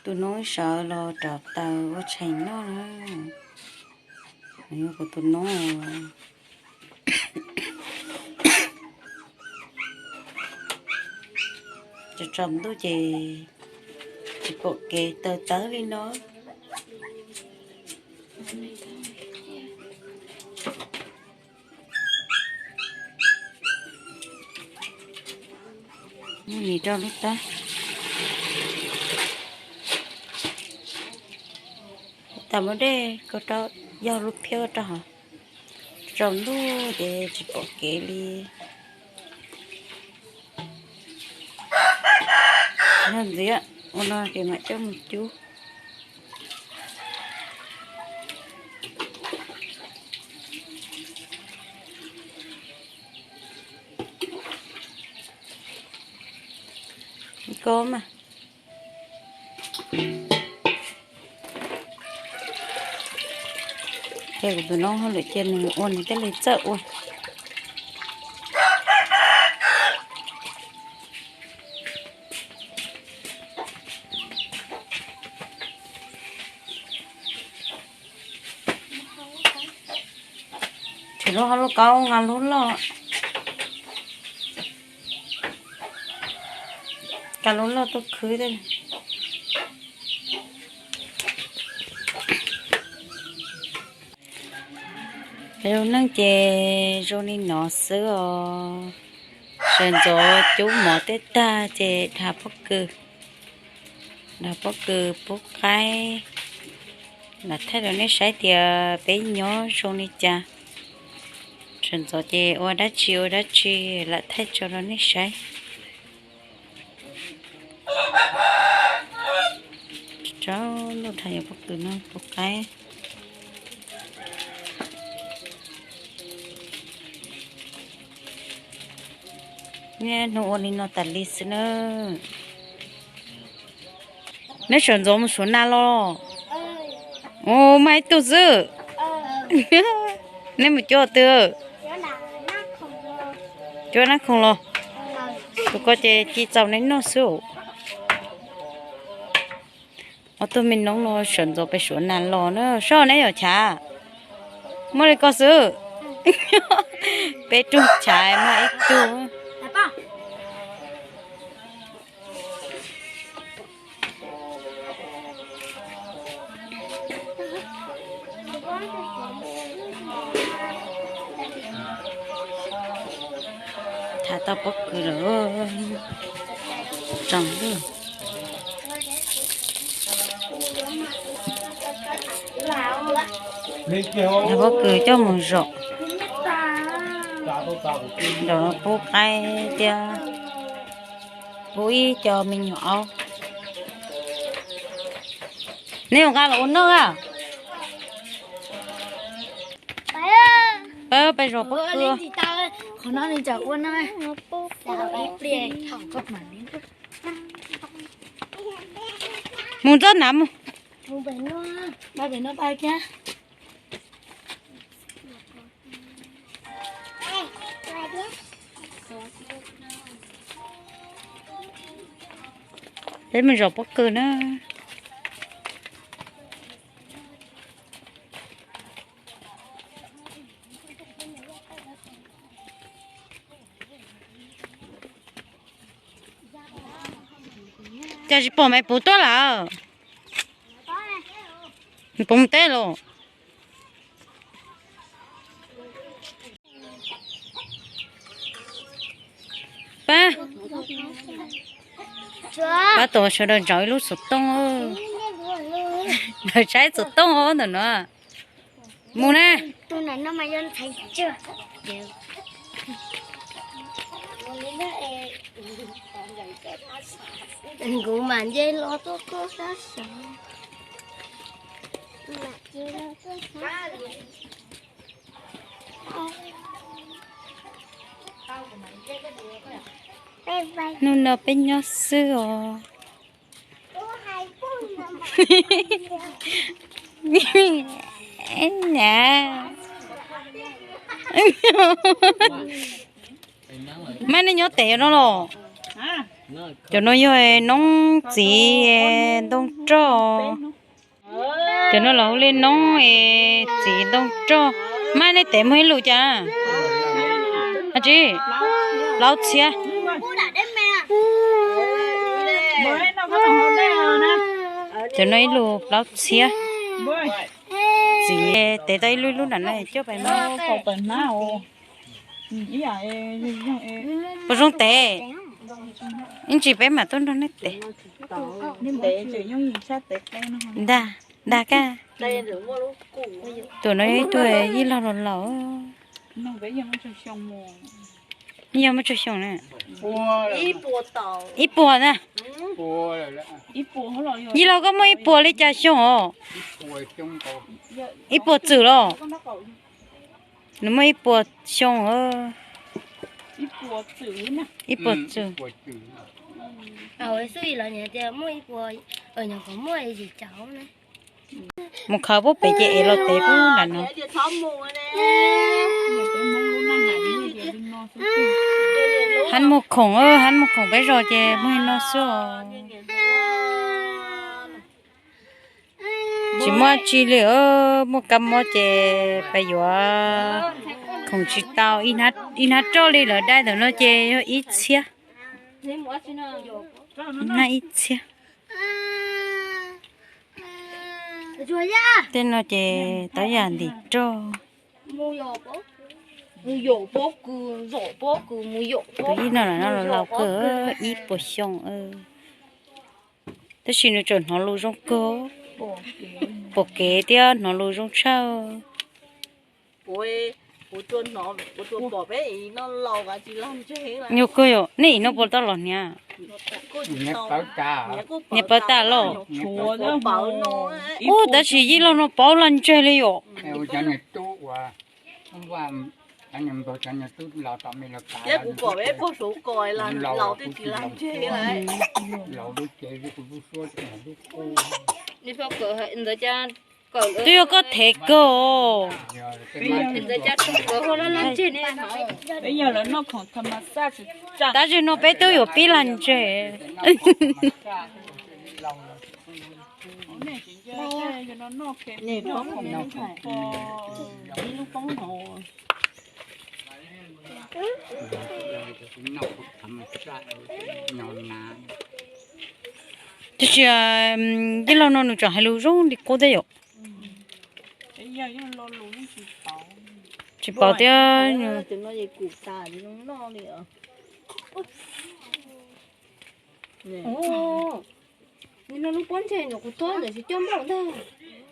Tus noob sawv los rauv taws ua tshais noj na. Kuv tus noob tsaus ntuj ces tsis pom kev taws tawv li no. Muab nis rau lub tab. Tas muab dej kau rau, yog lub phiab rau hov. Tsaus ntuj ces tsis pom kev li. Yog ntxiv, ua no ces mam coj mus cub. Ko mas. Ces kuv tus noob hauj lwm cia nws ua nws thiaj li txawj ua. Tsis lub hauv lub kaub nqa lub loj, nqa lub loj tuaj khwb thiab. Peb lub neej ces zoo li no xwb os. Sawv ntxov cub mov tej tag ces dhas pob kws, dhas pob kws pub qaib. Lam thaij rau nej saib tias peb nyob zoo li cas. Sawv ntxov ces ua dab tsi ua dab tsi lam thaij tso rau nej saib. Tsaus ntuj dhas yuav pob kws no pub qaib. Niaj hnub ua li no tas li xwb na. Neb sawv ntxov mus suav nas los? Ua mas ib tug xwb. Neb mus cuab twg? Cuab nab khoom los? Tus ko ces ci txaus neb noj xwb. Ob tug me noob no sawv ntxov pem suav nas los na. Soj neb yuav chav? Muaj li ko xwb. Peb tug chav muaj ib tug. Thav tau pob kws lawm. Tsoom lwj. Thav pob kws coj mus zom. Ntawm no pub qaib thiab pub ib co me nyuam aub. Neb mus nqa los ua noj a. Peb zom pob kws. Mus ntxov nav mus. Peb mus zom pob kws na. Cas tsis pom Maiv Puv tuaj lawm? Nws puas mus teb los? Pab, pab tos sawv daws ntsaum ib lub xov tooj. Lawv saib xov tooj os ntawm no. Mus na. Kuv mam nce los tuaj koj sab saud. Hnub no peb nyob xwb os. Maj, nej nyob tes no los? Cov no yog noob txiv ntoo roj. Cov no los hu li noob es txiv ntoo roj. Maj, nej tev muaj ib lus cas? Tsi, plaub txhiab. Cov no ib lus plaub txhiab. Txiv tev tau ib lub, ib lub nram no coj pais no. Puas zoo tev? Ib ntsis peb mam tuaj nrog nej tev. Ndag, ndag kaj. Tus no yog ib tug yij laug laus laus. Yog muaj tsawg xyoo na? Ib puas na. Yij laug, koj muaj ib puas li cas xyoo os? Ib puas txwm los? Nws muaj ib puas xyoo. Ib puas txwm. Mus khaws pub pem ces es los tev pub nram no. Hab muag khoom, hab muag khoom peb zos ces muag li no xwb os. Tsis muaj tsi li, muaj kab mob ces peb yuav khoom tsis tau. Ib hnab roj li lawv dai ntawm no ces yog ib txhiab. Ib hnab ib txhiab. Tej no ces tau yam ntim roj. Tus yij no los no laus kawg, ib puas xyoo. Tab sis nws tseem hnov lus zoo kawg. Pom kev thiab hnov lus zoo tshaj. Yog kawg yom, nej ib no puas tau los hniav? Niag pawv tas los? Ub, tab sis yij laug no paub lag ntseg li yom. Twb yog koj thev kawg os. Tab sis no peb twb yuav pib lag ntseg. Tab sis yij laug no nws tseem hais lus zoo li qub thiab yom. Tsis paub thiab.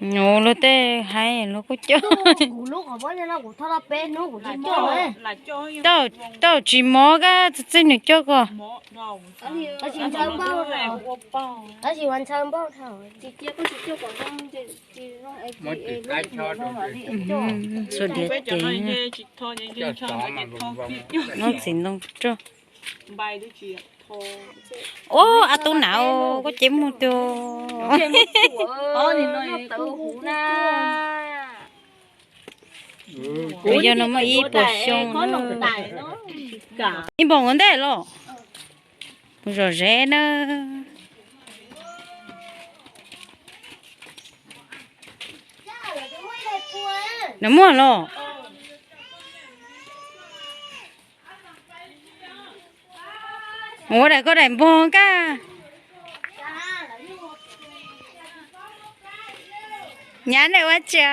Nyuv luag tej hais luag kuj coj. Tau tsis mob kab txij txij nws coj ko. Txhua diav ces noob txiv ntoo roj. Ub, a tub nav, koj cev muag tus. Tus yog no muaj ib puas xyoo. Ib npaum ua ntej los? Mus zom zeb na. Nws muaj los? Ua daim koj daim npog kaj. Nyab ne ua tsia.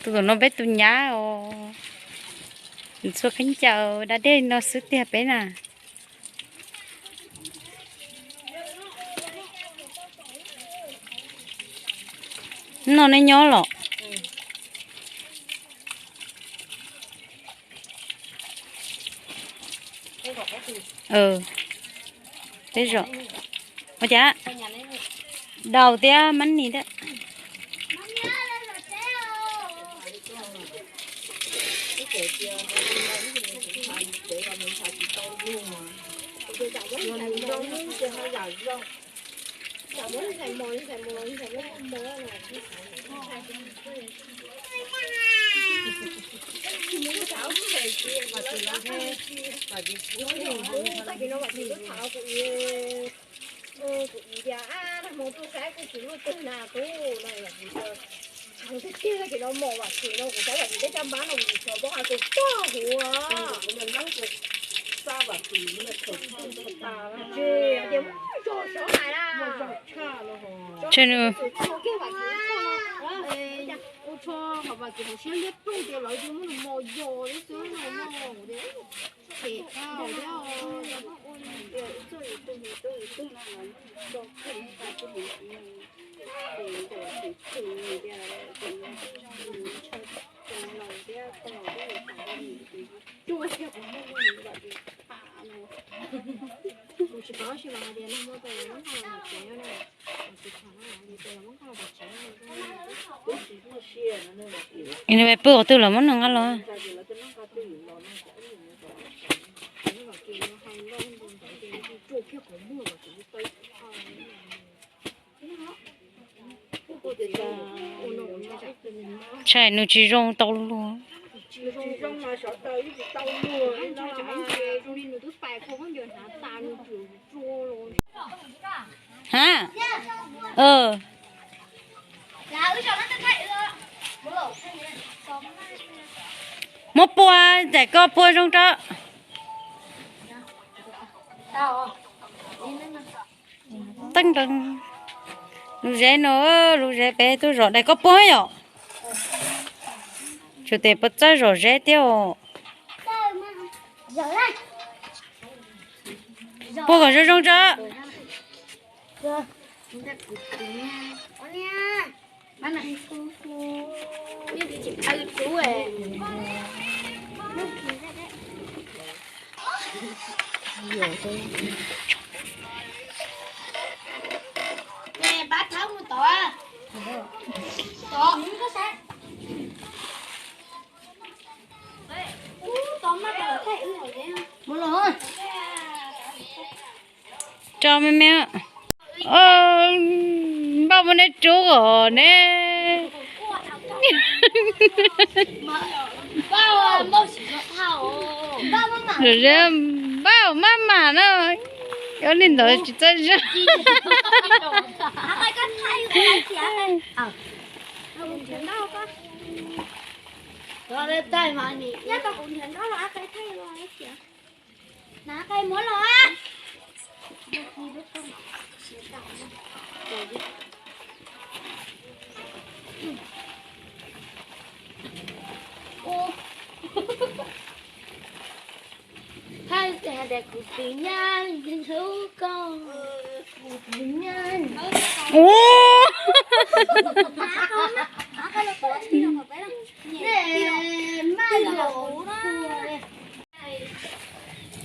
Tus no peb tus nyab os. Txhua khaub ncaws da dej no xwb tiag peb na. No nej nyob los? Peb zos. Ua cas? Daus thiab mab nis thiab. Kuv ib tias a, nag hmo tuaj saib kuj tsis muaj twg na tub no, tshav tiag tiag ces no mos Vam Txwv no, kuv saib Vam Txwv tej tsab npab no kuv tsis tshua paub hais tus tag huv. Ces muaj zog sov hais na. Tshe nws ua tsho hov Vam Txwv hauv siab liab ploog tias lawv twb muab nws mos yos li xwb no. Ces tau thiab os, yog muab ua li tias ib txoj yus twg nws twg yus twg no los muab nws tso kiag mus tas tsis heev ntawd ces ntawm tus txwm nws tias kom nws zoo nws ntshaw cov laus thiab tau los thiab yuav tas rau nws ces tsuaj kiag qhov muag rau nws kom nws tham no. Kuv tsis paub tab sis mas hais tias nag hmo tas los muab nqa los tom tsev na, kuv tsis tham no hais tias los muab nqa los tom tsev no. Nws pw qhov twg los muab nws nqa los. Ntshai nws tsis zoo tau luag. Ha, muab pua, daim koj pua zoo rau. Teeb, lub zeb no, lub zeb peb tuaj zom daim koj pua yom. Tsuas tes puas txawj zom zeb thiab os. Pua kom zoo zoo tso. Rau me me, npauj muab neb rub os neb. Npauj maj mam no, ua li ntawd tsis txawj zaj. Ua,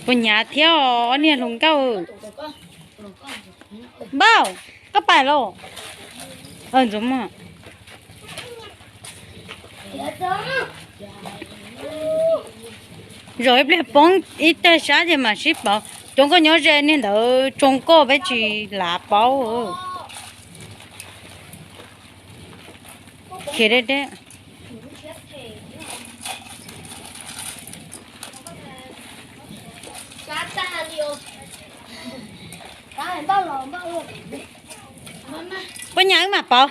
puas hnyav thiab os ob niag hluas nkauj. Npauj, koj pais los? Ntxuav muag. Zom ib pliag poob ib tag sab ces mam sib pauv. Cov nkauj nyob ze niag ntawd tsoo koj peb tsis lav paub. Khiav deb deb. Puas nyam wb mam pauv.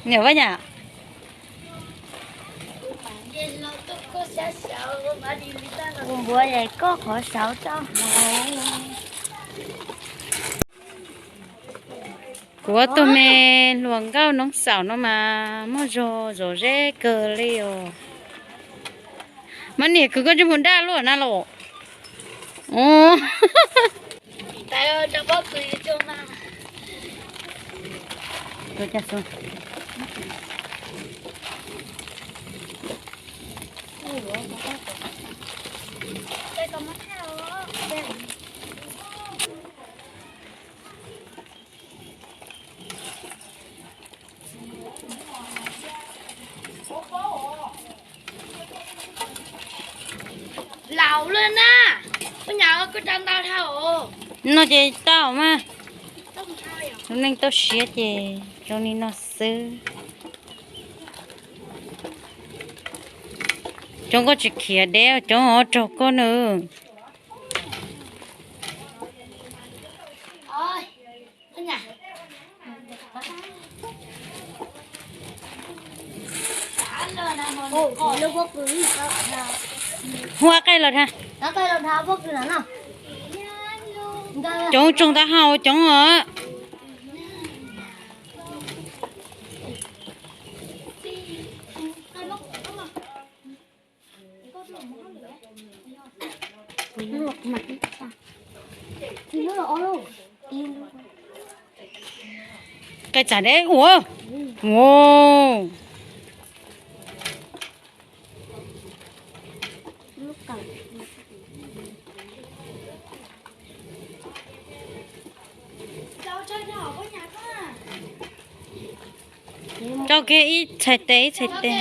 Niam, puas nyam? Kuv npuav es koj qhov saud tso. Kuv tus me hluas nkauj noob xaum no mas muaj zog zom zeb kawg li os. Mas niam, kwv koj ntsej muag daj luaj na los. Laus lawm na, koj nyam koj rau ntau dhau. No ces tau mas. Lub neej toj siab ces zoo li no xwb. Coob, koj tsis khiav deb, Coob, raug koj na. Hua qe los tha. Coob, tsoog taub hau Coob os. Qe txav deb ua. Ua. Rau kiag ib txhais tes ib txhais tes.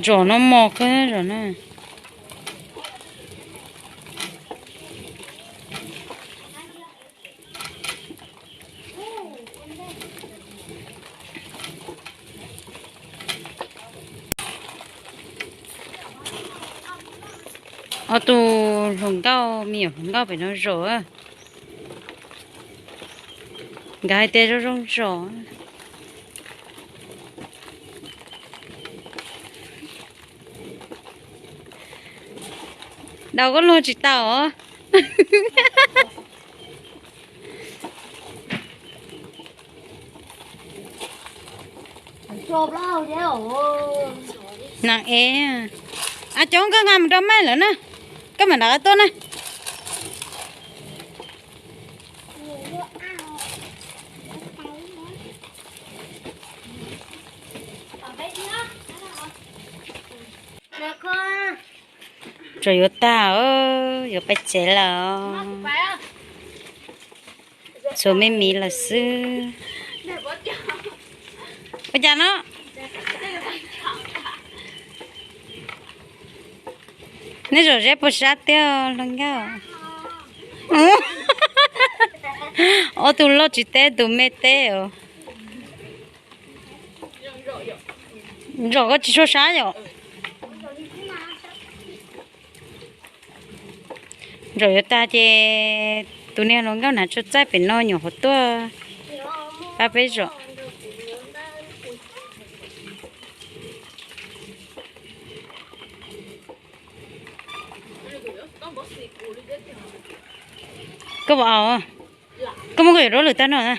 Zos no mos kawg zos na. Ob tug hluas nkauj, me nyuam hluas nkauj pem no zos. Nkawd hais tias zoo zoo zos. Daus koj luag tsis tau os. Nas ev. A Coob, koj nqa mus rau maj lawm na. Koj mam nrog tuaj na. Tsuas yuav tag, yuav pais tsev lawm. Txhuav me miv lawm xwb. Ua cas no? Nej zom zeb puas sab tiag hluas nkauj? Ob tug loj tsis teb, tus me teb os. Zom koj tsis tshua sab yom? Zom yuav tag ces tus niag hluas nkauj hnav tsau txaij pem no nyuam qhuav tuaj pab peb zom. Koj puas aus? Koj muab koj yuav duab lwm tag no na.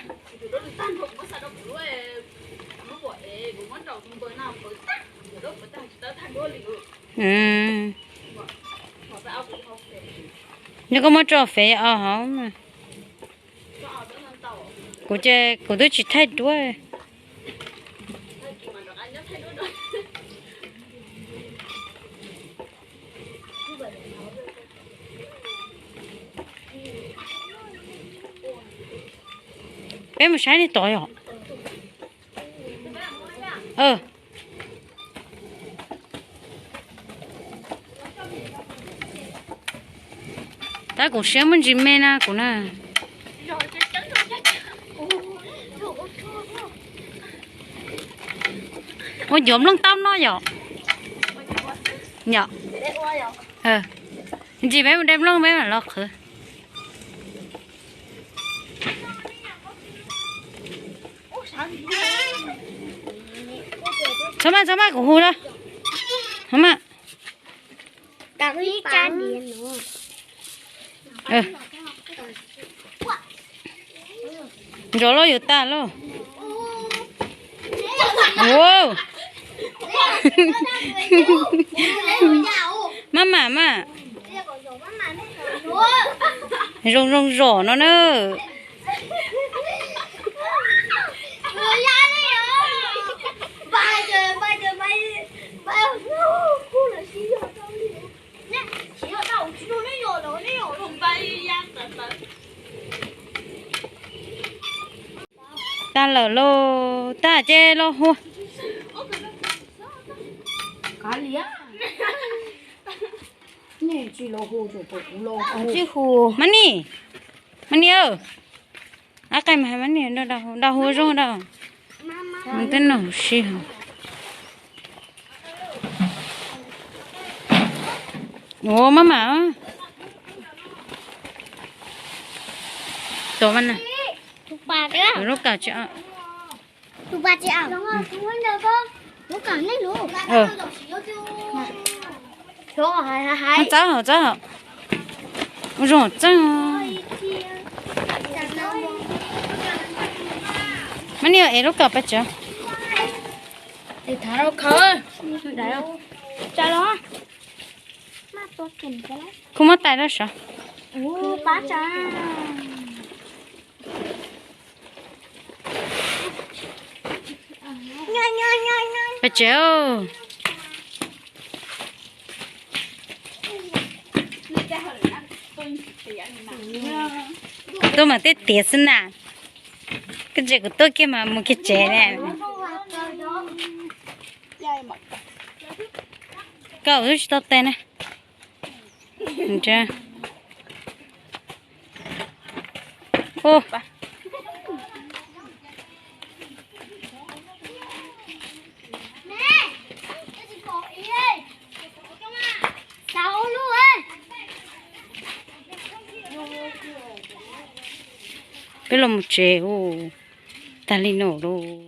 Nyob koj muab tso fev os hauv. Kuv ces kuv twb tsis thaij duab. Peb mus saib nej tod yom. Tab kuv siab muaj ntsis me na kuv na. Ua ncuav nplooj tau no yom. Yom. Ntsis peb mus de nplooj peb mam los qhwv. Txhob maj, txhob maj, kuv hu na. Txhob maj. Ntsos loj yuav tag lauj. Maj mam mas. Zoo zoo zom no na. Tag lawm lauj, tag ces los hu. Mab Nis, Mab Nis aw, ab qai mas Mab Nis, da hu zoo da, twb noj huv si. Ua maj mam. Tus vas na, lub kawm tsis. Txawb hauv, txawb hauv. Ua zoo txawb. Mab Nis, es lub kawm pab tsev. Kuv muab tais rau sav. Pab tsev. Tuaj mas tej tiav xwb na. Koj ntsia kuv tuaj kiag mas mus kiag tsev ne. Koj twb tsis tau tes ne. Peb los mus tsev, tag li no lauj.